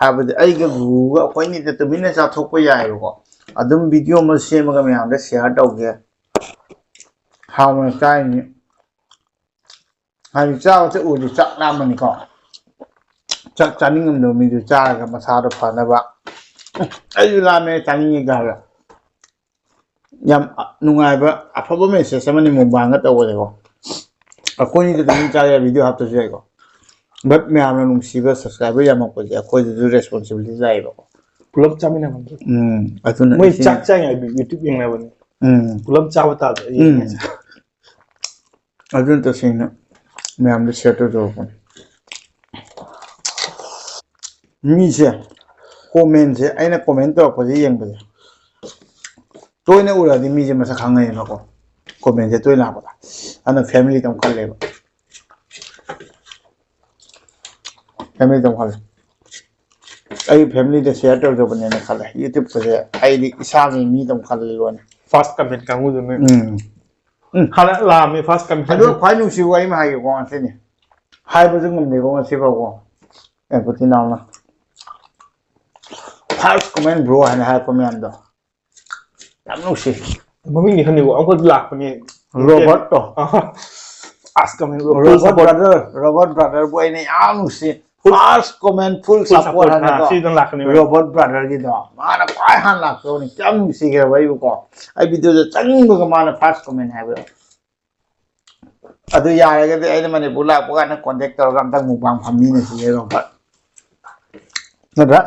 ꯍꯥꯏꯕꯗꯤ ꯑꯩꯒ ꯒꯨꯔꯨꯒ ꯑꯩꯈꯣꯏꯅꯤꯗ ꯇꯨꯃꯤꯟꯅ ꯆꯥꯊꯣꯛꯄ ꯌꯥꯏꯑꯕꯀꯣ꯫ ꯑꯗꯨꯝ video ꯑꯃ ꯁꯦꯝꯃꯒ ꯃꯌꯥꯝꯗ share ꯇꯧꯒꯦ꯫ ꯍꯥꯎꯅ ꯆꯥꯏꯅꯤ꯫ ꯍꯥꯏꯗꯤ ꯆꯥꯕ ꯆꯠꯂꯨꯔꯗꯤ ꯆꯥꯛ ꯂꯥꯝꯃꯅꯤꯀꯣ꯫ ꯆꯥꯛ ꯆꯥꯅꯤꯡꯉꯝꯗꯕ ꯃꯤꯗꯨ ꯆꯥꯔꯒ ꯃꯁꯥꯗꯣ ꯐꯅꯕ꯫ "ꯑꯩꯁꯨ ꯂꯥꯝꯃꯦ, ꯆꯥꯅꯤꯡꯉꯦꯒ" ꯍꯥꯏꯕ꯫ ꯌꯥꯝ ꯅꯨꯡꯉꯥꯏꯕ, ꯑꯐꯕ message ꯑꯃꯅꯤ mukbangꯒ ꯇꯧꯕꯁꯦꯀꯣ꯫ ꯑꯩꯈꯣꯏꯅꯤꯗꯤ ꯑꯗꯨꯝ ꯆꯥ ꯌꯥꯏ, video ꯍꯥꯞꯇ꯭ꯔꯁꯨ ꯌꯥꯏꯀꯣ꯫ But ꯃꯌꯥꯝꯅ ꯅꯨꯡꯁꯤꯕ subscriber ꯌꯥꯝꯃꯛꯄꯁꯦ ꯑꯩꯈꯣꯏꯗꯁꯨ responsibility ꯂꯥꯛꯑꯦꯕꯀꯣ꯫ ꯄꯨꯂꯞ ꯆꯥꯃꯤꯟꯅꯕ꯫ ꯎꯝ, ꯑꯗꯨꯅ ꯃꯣꯏ ꯏꯆꯦ-, ꯆꯥꯛ ꯆꯥꯏꯉꯩ YouTube ꯌꯦꯡꯅꯕꯅꯦ꯫ ꯎꯝ꯫ ꯄꯨꯂꯞ ꯆꯥꯕ ꯇꯥꯗ ꯎꯝ꯫ ꯌꯦꯡꯉꯦ꯫ ꯑꯗꯨꯅ ꯇꯁꯦꯡꯅ ꯃꯌꯥꯝꯗ share ꯇꯧꯊꯣꯔꯛꯄꯅꯤ꯫ ꯃꯤꯁꯦ commentꯁꯦ, ꯑꯩꯅ comment ꯇꯧꯔꯛꯄꯁꯦ ꯌꯦꯡꯕꯁꯦ, ꯇꯣꯏꯅ ꯎꯔꯛꯑꯗꯤ ꯃꯤꯁꯦ ꯃꯁꯛ ꯈꯪꯅꯩꯌꯦꯕꯀꯣ, ꯀꯣꯃꯦꯟꯁꯦ ꯇꯣꯏꯅ ꯂꯥꯛꯄꯗ꯫ ꯑꯗꯨꯅ ꯐꯦꯃꯤꯂꯤꯗ ꯑꯃꯨꯛ ꯈꯜꯂꯦꯕ꯫ ꯐꯦꯃꯤꯂꯤꯗ ꯑꯃꯨꯛ ꯈꯜꯂꯦ꯫ ꯑꯩ ꯐꯦꯃꯤꯂꯤꯗ ꯁꯤꯌꯔ ꯇꯧꯖꯕꯅꯦꯅ ꯈꯜꯂꯦ꯫ ꯌꯨꯇ꯭ꯌꯨꯕꯀꯁꯦ ꯑꯩꯗꯤ ꯏꯁꯥꯒꯤ ꯃꯤꯗ ꯑꯃꯨꯛ ꯈꯜꯂꯦ ꯂꯣꯏꯅ꯫ ꯐꯥꯔꯁ ꯀꯃꯦꯟ ꯀꯥꯡꯕꯨꯗꯨꯅ ꯎꯝ ꯍꯥꯟꯅ ꯂꯥꯛꯑꯝꯃꯤ ꯐꯥꯔꯁ ꯀꯃꯦꯟ꯫ ꯑꯗꯨꯒ ꯈ꯭ꯋꯥꯏ ꯅꯨꯡꯁꯤꯕ ꯋꯥꯔꯤ ꯑꯃ ꯍꯥꯏꯒꯦꯀꯣ ꯉꯁꯤꯅꯤ꯫ ꯍꯥꯏꯕꯁꯨ ꯉꯝꯗꯦꯀꯣ ꯉꯁꯤꯐꯥꯎꯀꯣ꯫ ꯑꯦ, ꯄꯨꯇꯤ ꯅꯥꯎꯅ ꯐꯥꯔꯁ ꯀꯃꯦꯟ ꯕ꯭ꯔꯣ ꯍꯥꯏꯅ ꯍꯥꯏꯔꯛꯄ ꯃꯌꯥꯝꯗꯣ ꯌꯥꯝ ꯅꯨꯡꯁꯤ꯫ ꯃꯃꯤꯡꯗꯤ ꯈꯪꯗꯦꯀꯣ, ꯑꯃꯨꯛ ꯂꯥꯛꯄꯅꯦ꯫ ꯔꯣꯕꯔꯠꯇꯣ꯫ ꯐꯥꯔꯁ ꯀꯃꯦꯟ ꯔꯣꯕꯔꯠ ꯕ꯭ꯔꯗꯔ, ꯔꯣꯕꯔꯠ ꯕ꯭ꯔꯗꯔꯕꯨ ꯑꯩꯅ ꯌꯥꯝ ꯅꯨꯡꯁꯤ꯫ ꯐꯥꯔꯁ ꯀꯃꯦꯟ ꯐꯨꯜ ꯁꯄꯣꯔꯠ ꯍꯥꯏꯅꯀꯣ꯫ ꯁꯤꯗꯪ ꯂꯥꯛꯀꯅꯤ꯫ ꯔꯣꯕꯔꯠ ꯕ꯭ꯔꯗꯔꯒꯤꯗꯣ ꯃꯥꯅ ꯈ꯭ꯋꯥꯏ ꯍꯥꯟꯅ ꯂꯥꯛꯆꯕꯅꯤ꯫ ꯀꯌꯥꯝ ꯅꯨꯡꯁꯤꯈ꯭ꯔꯕ ꯑꯩꯕꯨꯀꯣ꯫ ꯑꯩ ꯚꯤꯗꯤꯑꯣꯗ ꯆꯪꯅꯤꯡꯕꯒ ꯃꯥꯅ ꯐꯥꯔꯁ ꯀꯃꯦꯟ ꯍꯥꯏꯕꯗꯣ꯫ ꯑꯗꯨ ꯌꯥꯔꯒꯗꯤ ꯑꯩꯅ ꯃꯅꯤꯄꯨꯔ ꯂꯥꯛꯄ ꯀꯥꯟꯗ ꯀꯣꯟꯇꯦꯛ ꯇꯧꯔꯒ ꯑꯝꯇꯪ ꯃꯨꯛꯕꯥꯡ ꯐꯝꯃꯤꯟꯅꯁꯤ ꯔꯣꯕꯔꯠ꯫ ꯅꯠꯇ꯭ꯔꯥ?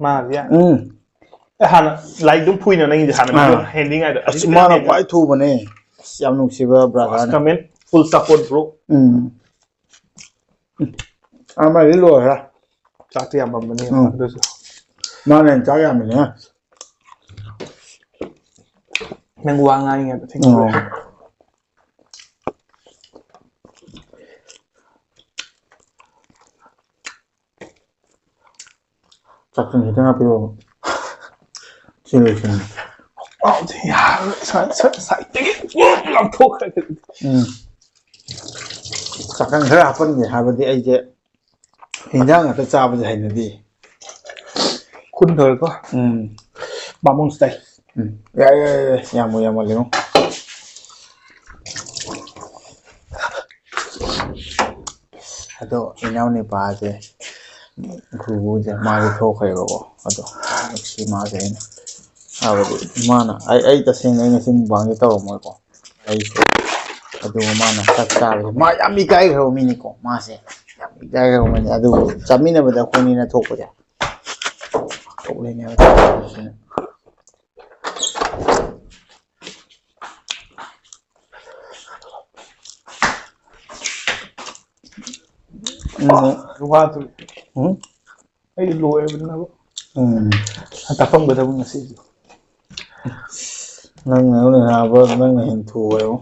ꯃꯥꯗꯤ ꯎꯝ꯫ ꯑꯦ, ꯍꯥꯟꯅ ꯂꯥꯏꯔꯤꯛ ꯑꯗꯨꯝ ꯐꯨꯏꯅ ꯅꯪꯒꯤꯗꯤ ꯍꯥꯟꯅ ꯑꯥ꯫ ꯚꯤꯗꯤꯑꯣ ꯍꯦꯟꯗꯤꯡ ꯍꯥꯏꯗꯣ꯫ ꯑꯁ, ꯃꯥꯅ ꯈ꯭ꯋꯥꯏ ꯊꯨꯕꯅꯦ꯫ ꯑꯁ, ꯌꯥꯝ ꯅꯨꯡꯁꯤꯕ ꯕ꯭ꯔꯗꯔꯅꯦ꯫ ꯀꯃꯦꯟ ꯐꯨꯜ ꯁꯄꯣꯔꯠ ꯕ꯭ꯔꯣ꯫ ꯎꯝ꯫ ꯑꯃꯗꯤ ꯂꯣꯏꯔꯦ꯫ ꯆꯥꯛꯇꯤ ꯌꯥꯝ ꯄꯥꯝꯕꯅꯦ ꯎꯝ꯫ ꯑꯗꯨꯁꯨ꯫ ꯃꯥꯅ ꯍꯦꯟꯅ ꯆꯥꯛ ꯌꯥꯝꯃꯤꯅꯦ꯫ ꯅꯪ ꯋꯥ ꯉꯥꯡꯉꯤꯉꯩꯗ ꯎꯝ꯫ ꯊꯦꯡꯅ ꯆꯥꯛꯁꯪ ꯈꯤꯇꯪ ꯍꯥꯞꯄꯤꯔꯛꯑꯣ꯫ ꯁꯤ ꯂꯣꯏꯁꯤꯟ꯫ ꯌꯥꯔꯣꯏ꯫ ꯁꯥꯏ-, ꯁꯥꯏ-, ꯁꯥꯏꯗꯒꯤ ꯂꯥꯞꯊꯣꯛꯈ꯭ꯔꯦ꯫ ꯎꯝ꯫ ꯆꯥꯛꯁꯪ ꯈꯔ ꯍꯥꯞꯄꯟꯒꯦ ꯍꯥꯏꯕꯗꯤ ꯑꯩꯁꯦ ꯍꯤꯟꯖꯥꯡ ꯉꯥꯛꯇ ꯆꯥꯕꯁꯦ ꯍꯩꯅꯗꯦ꯫ ꯈꯨꯟ ꯇꯧꯔꯦꯀꯣ꯫ ꯎꯝ꯫ ꯕꯥꯃꯣꯟ ꯁ꯭ꯇꯥꯏꯜ꯫ ꯎꯝ꯫ ꯌꯥꯏ, ꯌꯥꯏ, ꯌꯥꯏ, ꯌꯥꯏ꯫ ꯌꯥꯝꯃꯨ, ꯌꯥꯝꯃꯨ, ꯂꯦꯡꯉꯨ꯫ ꯑꯗꯣ ꯏꯅꯥꯎ ꯅꯨꯄꯥꯁꯦ, ꯒꯨꯔꯨꯁꯦ, ꯃꯥꯁꯦ ꯊꯣꯛꯈ꯭ꯔꯦꯕꯀꯣ꯫ ꯑꯗꯣ ꯅꯨꯡꯁꯤ ꯃꯥꯁꯦ ꯑꯩꯅ꯫ ꯍꯥꯏꯕꯗꯤ ꯃꯥꯅ, ꯑꯩ, ꯑꯩ ꯇꯁꯦꯡꯅ ꯑꯩ ꯉꯁꯤ ꯃꯨꯛꯕꯥꯡꯁꯦ ꯇꯧꯔꯝꯃꯣꯏꯀꯣ꯫ ꯑꯩꯁꯦ꯫ ꯑꯗꯨꯒ ꯃꯥꯅ ꯆꯥꯛ ꯆꯥꯕꯁꯦ꯫ ꯃꯥ ꯌꯥꯝ ꯏꯀꯥꯏꯈ꯭ꯔꯕ ꯃꯤꯅꯤꯀꯣ꯫ ꯃꯥꯁꯦ ꯌꯥꯝ ꯏꯀꯥꯏꯈ꯭ꯔꯕ ꯃꯤꯅꯤ꯫ ꯑꯗꯨꯕꯨ ꯆꯥꯃꯤꯟꯅꯕꯗ ꯑꯩꯈꯣꯏꯅꯤꯅ ꯊꯣꯛꯄꯁꯦ꯫ ꯊꯣꯛꯂꯤꯅꯦꯕ ꯇꯧꯔꯤꯁꯤꯅ꯫ ꯎꯝ꯫ ꯋꯥꯗꯨ ꯎꯝ? ꯑꯩ ꯂꯣꯏꯔꯕꯅꯤꯅ ꯎꯝ꯫ ꯇꯥꯛꯐꯝꯒꯗꯕ ꯉꯁꯤꯁꯨ꯫ ꯅꯪꯅ ꯑꯩꯉꯣꯟꯗ ꯍꯥꯏꯕ, ꯅꯪꯅ ꯍꯦꯟꯅ ꯊꯨꯑꯦꯕ꯫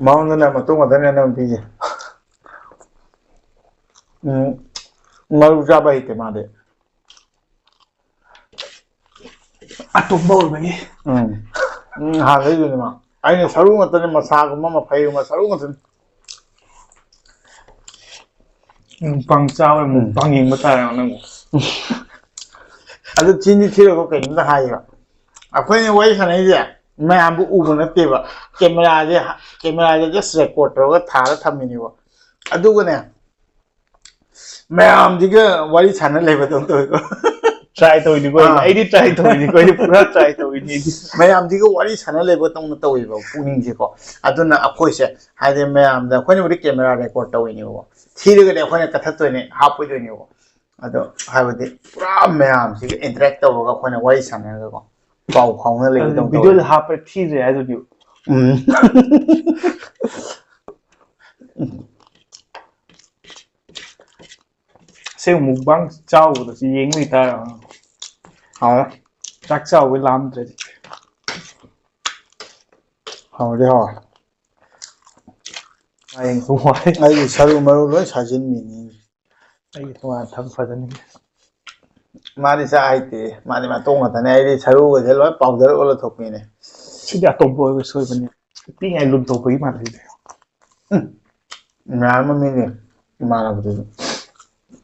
ꯃꯉꯣꯟꯗꯅ ꯃꯇꯨꯡ ꯉꯥꯛꯇꯅꯦ ꯅꯪ ꯄꯤꯁꯦ꯫ ꯎꯝ, ꯃꯔꯨ ꯆꯥꯕ ꯍꯩꯇꯦ ꯃꯥꯗꯤ꯫ ꯑꯇꯣꯝꯕ ꯑꯣꯏꯕꯒꯤ꯫ ꯎꯝ꯫ ꯎꯝ, ꯍꯥꯟꯅꯗꯩꯗꯨꯅꯦ ꯃꯥ꯫ ꯑꯩꯅ ꯁꯔꯨ ꯉꯥꯛꯇꯅꯦ, ꯃꯁꯥꯒꯨꯝꯕ, ꯃꯐꯩꯒꯨꯝꯕ, ꯁꯔꯨ ꯉꯥꯛꯇꯅꯦ꯫ ꯃꯨꯛꯕꯥꯡ ꯆꯥꯕ, ꯎꯝ꯫ ꯃꯨꯛꯕꯥꯡ ꯌꯦꯡꯕ ꯇꯥꯔꯦ ꯅꯪꯕꯨ꯫ ꯑꯗꯨ ꯊꯤꯟꯗꯤ ꯊꯤꯔꯒ ꯀꯩꯅꯣꯝꯇ ꯍꯥꯏꯒꯦꯕ꯫ ꯑꯩꯈꯣꯏꯅ ꯋꯥꯔꯤ ꯁꯥꯟꯅꯩꯁꯦ ꯃꯌꯥꯝꯕꯨ ꯎꯕ ꯅꯠꯇꯦꯕ꯫ ꯀꯦꯃꯦꯔꯥꯁꯦ, ꯀꯦꯃꯦꯔꯥꯁꯦ just record ꯇꯧꯔꯒ ꯊꯥꯔ ꯊꯝꯃꯤꯅꯦꯕ꯫ ꯑꯗꯨꯒꯅꯦ, ꯃꯌꯥꯝꯁꯤꯒ ꯋꯥꯔꯤ ꯁꯥꯟꯅ ꯂꯩꯕꯗꯧꯅ ꯇꯧꯋꯤꯀꯣ꯫ Try ꯇꯧꯔꯤꯅꯤꯀꯣ ꯑꯩꯗꯤ꯫ ꯑꯥ꯫ ꯑꯩꯗꯤ try ꯇꯧꯔꯤꯅꯤꯀꯣ, ꯑꯩꯗꯤ ꯄꯨꯔꯥ try ꯇꯧꯔꯤꯅꯤ ꯑꯩꯗꯤ꯫ ꯃꯌꯥꯝꯁꯤꯒ ꯋꯥꯔꯤ ꯁꯥꯟꯅ ꯂꯩꯕꯗꯧꯅ ꯇꯧꯋꯦꯕ ꯄꯨꯛꯅꯤꯡꯁꯦꯀꯣ꯫ ꯑꯗꯨꯅ ꯑꯩꯈꯣꯏꯁꯦ, ꯍꯥꯏꯗꯤ, ꯃꯌꯥꯝꯗ ꯑꯩꯈꯣꯏꯅꯕꯨꯗꯤ camera record ꯇꯧꯔꯤꯅꯦꯕꯀꯣ, ꯊꯤꯔꯒꯗꯤ ꯑꯩꯈꯣꯏꯅ ꯀꯛꯊꯠꯇꯣꯏꯅꯦ, ꯍꯥꯞꯄꯣꯏꯗꯣꯏꯅꯦꯕꯀꯣ꯫ ꯑꯗꯣ ꯍꯥꯏꯕꯗꯤ ꯄꯨꯔꯥ ꯃꯌꯥꯝꯁꯤꯒ interact ꯇꯧꯔꯒ ꯑꯩꯈꯣꯏꯅ ꯋꯥꯔꯤ ꯁꯥꯟꯅꯔꯒꯀꯣ, ꯄꯥꯎ ꯐꯥꯎꯅ ꯂꯩꯕꯗꯧꯅ ꯇꯧꯋꯦ꯫ Video ꯗ ꯍꯥꯞꯄ ꯊꯤꯗ꯭ꯔꯦ ꯍꯥꯏꯗꯨꯗꯤ꯫ ꯎꯝ꯫ ꯑꯁꯦꯡꯕ mukbang ꯆꯥꯎꯕꯗꯁꯨ ꯌꯦꯡ ꯂꯩꯇꯥꯔꯦ꯫ ꯍꯥꯎꯔꯦ꯫ ꯆꯥꯛ ꯆꯥꯎꯕꯩ ꯂꯥꯝꯗ꯭ꯔꯦ꯫ ꯍꯥꯎꯗꯤ ꯍꯥꯎꯔꯦ꯫ ꯉꯥꯏ ꯋꯥꯏ꯫ ꯑꯩꯒꯤ ꯁꯔꯨ ꯃꯔꯨ ꯂꯣꯏ ꯁꯥꯖꯤꯟꯕꯤꯅꯤ꯫ ꯑꯩꯒꯤ ꯇꯣꯉꯥꯟ ꯊꯝ ꯐꯖꯅꯤ꯫ ꯃꯥꯗꯤ ꯆꯥ ꯍꯩꯇꯦ꯫ ꯃꯥꯗꯤ ꯃꯇꯣꯡ ꯈꯛꯇꯅꯦ꯫ ꯑꯩꯗꯤ ꯁꯔꯨꯒꯁꯦ ꯂꯣꯏ powder ꯑꯣꯜꯂ ꯊꯣꯛꯄꯤꯅꯦ꯫ ꯁꯤꯗꯤ ꯑꯇꯣꯞꯄ ꯑꯣꯏꯕ ꯁꯣꯏꯕꯅꯤ꯫ ꯄꯤꯛꯏꯉꯩ ꯂꯨꯟ ꯇꯧꯕꯒꯤ ꯃꯥꯜꯂꯦ ꯁꯤꯗꯤ꯫ ꯎꯝ꯫ ꯃꯌꯥꯝ ꯑꯃ ꯃꯤꯅꯦ ꯏꯃꯥꯟꯅꯕꯗꯨꯁꯨ꯫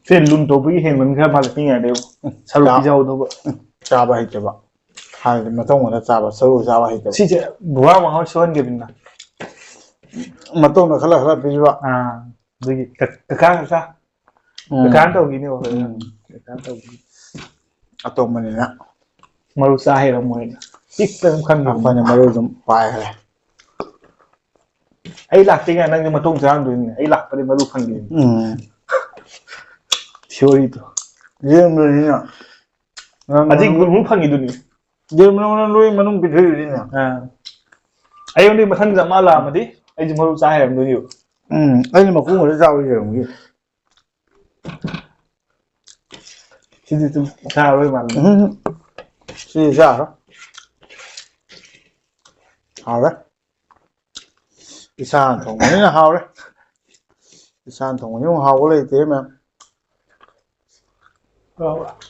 ꯁꯦ ꯂꯨꯟ ꯇꯧꯕꯒꯤ ꯍꯦꯟꯃꯟꯈ꯭ꯔ ꯃꯥꯜꯂꯦ ꯄꯤꯛꯏꯉꯩꯗꯩ꯫ ꯁꯔꯨ ꯆꯥ-, ꯄꯤꯖꯍꯧꯗꯧꯕ꯫ ꯎꯝ꯫ ꯆꯥꯕ ꯍꯩꯇꯕ꯫ ꯍꯥꯟꯅꯗꯤ ꯃꯇꯣꯡ ꯈꯛꯇ ꯆꯥꯕ, ꯁꯔꯨ ꯆꯥꯕ ꯍꯩꯇꯕ꯫ ꯁꯤꯁꯦ ꯕꯕꯥ ꯃꯍꯣꯏ ꯁꯣꯏꯍꯟꯈꯤꯕꯅꯤꯅ꯫ ꯃꯇꯣꯡꯗ ꯈꯔ ꯈꯔ ꯄꯤꯖꯕ꯫ ꯑꯥ, ꯑꯗꯨꯒꯤ ꯀ-, ꯀꯀꯥ ꯀꯀꯥ꯫ ꯎꯝ꯫ ꯀꯀꯥꯅ ꯇꯧꯈꯤꯅꯦꯕ ꯑꯩꯈꯣꯏꯅ꯫ ꯎꯝ꯫ ꯀꯀꯥꯅ ꯇꯧꯈꯤꯅꯤ꯫ ꯑꯇꯣꯝꯕꯅꯤꯅ꯫ ꯃꯔꯨ ꯆꯥ ꯍꯩꯔꯝꯃꯣꯏꯅ꯫ ꯄꯤꯛꯄ ꯑꯗꯨꯝ ꯈꯪꯈꯤꯕꯅꯤ꯫ ꯑꯩꯈꯣꯏꯅ ꯃꯔꯨ ꯑꯗꯨꯝ ꯄꯥꯏꯈ꯭ꯔꯦ꯫ ꯑꯩ ꯂꯥꯛꯇ꯭ꯔꯤꯉꯩ ꯅꯪꯗꯤ ꯃꯇꯣꯡ ꯆꯥꯔꯝꯗꯣꯏꯅꯤꯅꯦ꯫ ꯑꯩ ꯂꯥꯛꯄꯗꯤ ꯃꯔꯨ ꯐꯪꯈꯤꯕꯅꯤ꯫ ꯎꯝ꯫ Theory ꯗꯣ꯫ ꯌꯦꯡꯕꯅꯤꯅ꯫ ꯅꯪ ꯍꯧꯖꯤꯛ ꯃꯔꯨ ꯃꯔꯨ ꯐꯪꯉꯤꯗꯨꯅꯤ꯫ ꯌꯦꯟ ꯃꯅꯨꯡꯗ ꯂꯣꯏ ꯃꯅꯨꯡ ꯄꯤꯊꯣꯛꯏꯗꯨꯅꯤꯅ꯫ ꯑꯥ꯫ ꯑꯩꯉꯣꯟꯗꯒꯤ ꯃꯊꯪꯗ ꯃꯥ ꯂꯥꯛꯑꯝꯃꯗꯤ ꯑꯩꯁꯨ ꯃꯔꯨ ꯆꯥ ꯍꯩꯔꯝꯗꯣꯏꯅꯦꯕ꯫ ꯎꯝ, ꯑꯩꯅ ꯃꯀꯨ ꯉꯥꯛꯇ ꯆꯥꯕ ꯌꯦꯔꯨꯝꯒꯤ꯫ ꯁꯤꯗꯤ ꯑꯗꯨꯝ ꯆꯥꯔꯔꯣꯏ ꯃꯥꯜꯂꯦ꯫ ꯎꯝ꯫ ꯁꯤ ꯆꯥꯔꯣ꯫ ꯍꯥꯎꯔꯦ꯫ ꯏꯁꯥꯅ ꯊꯣꯡꯕꯅꯤꯅ ꯍꯥꯎꯔꯦ꯫ ꯏꯁꯥꯅ ꯊꯣꯡꯕꯅꯤ ꯑꯃꯨꯛ ꯍꯥꯎꯕ ꯂꯩꯇꯦ ꯃꯌꯥꯝ꯫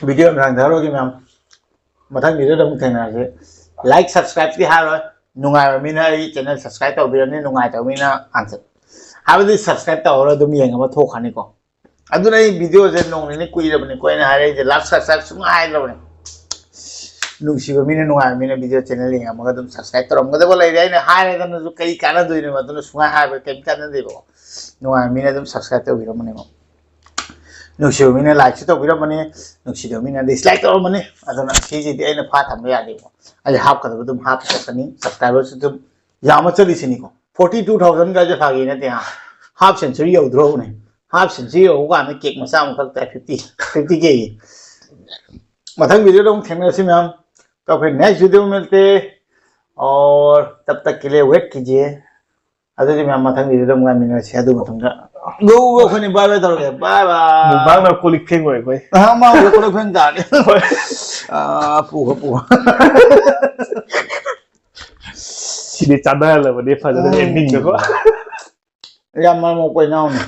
ꯚꯤꯗꯤꯑꯣ ꯌꯥꯝ ꯁꯥꯡꯊꯔꯣꯏꯒꯦ ꯃꯌꯥꯝ꯫ ꯃꯊꯪ ꯚꯤꯗꯤꯑꯣꯗ ꯑꯃꯨꯛ ꯊꯦꯡꯅꯔꯁꯦ꯫ ꯂꯥꯏꯛ ꯁꯕꯁꯀ꯭ꯔꯥꯏꯕꯇꯤ ꯍꯥꯏꯔꯣꯏ꯫ ꯅꯨꯡꯉꯥꯏꯕ ꯃꯤꯅ ꯑꯩ ꯆꯦꯅꯦꯜ ꯁꯕꯁꯀ꯭ꯔꯥꯏꯕ ꯇꯧꯕꯤꯔꯅꯤ, ꯅꯨꯡꯉꯥꯏꯇꯕ ꯃꯤꯅ unsub-, ꯍꯥꯏꯕꯗꯤ ꯁꯕꯁꯀ꯭ꯔꯥꯏꯕ ꯇꯧꯍꯧꯔ ꯑꯗꯨꯝ ꯌꯦꯡꯉꯒ ꯊꯣꯛꯈ꯭ꯔꯅꯤꯀꯣ꯫ ꯑꯗꯨꯅ ꯑꯩ ꯚꯤꯗꯤꯑꯣꯁꯦ ꯅꯣꯡ ꯅꯤꯅꯤ ꯀꯨꯏꯔꯕꯅꯤꯀꯣ ꯑꯩꯅ ꯍꯥꯏꯔꯛꯏꯁꯦ, ꯂꯥꯏꯛ ꯁꯕꯁꯀ꯭ꯔꯥꯏꯕ ꯁꯨꯡꯍꯥꯏ ꯍꯥꯏꯗ꯭ꯔꯕꯅꯤ꯫ ꯅꯨꯡꯁꯤꯕ ꯃꯤꯅ, ꯅꯨꯡꯉꯥꯏꯕ ꯃꯤꯅ ꯚꯤꯗꯤꯑꯣ ꯆꯦꯅꯦꯜ ꯌꯦꯡꯉꯝꯃꯒ ꯑꯗꯨꯝ ꯁꯕꯁꯀ꯭ꯔꯥꯏꯕ ꯇꯧꯔꯝꯒꯗꯕ ꯂꯩꯔꯦ꯫ ꯑꯩꯅ ꯍꯥꯏꯔꯦꯗꯅꯁꯨ ꯀꯔꯤ ꯀꯥꯟꯅꯗꯣꯏꯅꯣ? ꯑꯗꯨꯅ ꯁꯨꯡꯍꯥꯏ ꯍꯥꯏꯕ ꯀꯔꯤꯝ ꯀꯥꯟꯅꯗꯦꯕꯀꯣ꯫ ꯅꯨꯡꯉꯥꯏꯕ ꯃꯤꯅ ꯑꯗꯨꯝ ꯁꯕꯁꯀ꯭ꯔꯥꯏꯕ ꯇꯧꯕꯤꯔꯝꯕꯅꯦꯕ꯫ ꯅꯨꯡꯁꯤꯕ ꯃꯤꯅ ꯂꯥꯏꯛꯁꯨ ꯇꯧꯕꯤꯔꯝꯕꯅꯤ, ꯅꯨꯡꯁꯤꯗꯕ ꯃꯤꯅ ꯗꯤꯁꯂꯥꯏꯛ ꯇꯧꯔꯝꯕꯅꯤ꯫ ꯑꯗꯨꯅ ꯁꯤꯁꯤꯗꯤ ꯑꯩꯅ ꯐꯥ ꯊꯝꯕ ꯌꯥꯗꯦꯕ꯫ ꯑꯩ ꯍꯥꯞꯀꯗꯕ ꯑꯗꯨꯝ ꯍꯥꯞꯄ ꯆꯠꯀꯅꯤ꯫ ꯁꯕꯁꯀ꯭ꯔꯥꯏꯕꯔꯁꯨ ꯑꯗꯨꯝ ꯌꯥꯝꯃ ꯆꯠꯂꯤꯁꯤꯅꯤꯀꯣ꯫ ꯐꯣꯔꯇꯤ ꯇꯨ ꯊꯥꯎꯖꯟ ꯀꯥꯏꯁꯦ ꯐꯥꯒꯤ ꯅꯠꯇꯦ ꯍꯥ꯫ ꯍꯥꯐ ꯁꯦꯟꯆꯨꯔꯤ ꯌꯧꯗ꯭ꯔꯣꯕꯅꯦ꯫ ꯍꯥꯐ ꯁꯦꯟꯆꯨꯔꯤ ꯌꯧꯕ ꯀꯥꯟꯗ ꯀꯦꯛ ꯃꯆꯥ ꯑꯃꯈꯛ ꯇꯥꯏ, ꯐꯤꯐꯇꯤ, ꯐꯤꯐꯇꯤ ꯀꯦꯒꯤ꯫ ꯃꯊꯪ ꯚꯤꯗꯤꯑꯣꯗ ꯑꯃꯨꯛ ꯊꯦꯡꯅꯔꯁꯤ ꯃꯌꯥꯝ꯫ तो फिर नेक्स्ट वीडियो में मिलते हैं और तब तक के लिए वेट कीजिए। ꯑꯗꯨꯗꯤ ꯃꯌꯥꯝ ꯃꯊꯪ ꯚꯤꯗꯤꯑꯣꯗ ꯑꯃꯨꯛ ꯉꯥꯏꯃꯤꯟꯅꯔꯁꯤ꯫ ꯑꯗꯨ ꯃꯇꯨꯡꯗ ꯒꯣ ꯒꯣ ꯑꯩꯈꯣꯏꯅꯤ ꯕꯥꯏ ꯕꯥꯏ ꯇꯧꯔꯒꯦ꯫ ꯕꯥꯏ ꯕꯥꯏ꯫ ꯃꯨꯛꯕꯥꯡꯅ ꯀꯣꯜ ꯂꯤꯛ ꯐꯦꯡꯉꯣꯏ ꯑꯩꯈꯣꯏ꯫ ꯑ, ꯃꯥ ꯍꯧꯖꯤꯛ ꯀꯣꯜ ꯂꯤꯛ ꯐꯦꯡ ꯇꯥꯔꯦ꯫ ꯑ, ꯄꯨꯈꯣ, ꯄꯨꯈꯣ꯫ ꯁꯤꯗꯤ ꯆꯥꯟꯅꯍꯜꯂꯕꯅꯤ ꯐꯖꯅ ꯎꯝ꯫ ꯑꯦꯟꯗꯤꯡꯗꯀꯣ꯫ ꯌꯥꯝ ꯃꯔꯝ ꯃꯣꯛꯄ ꯏꯅꯥꯎꯅꯤ꯫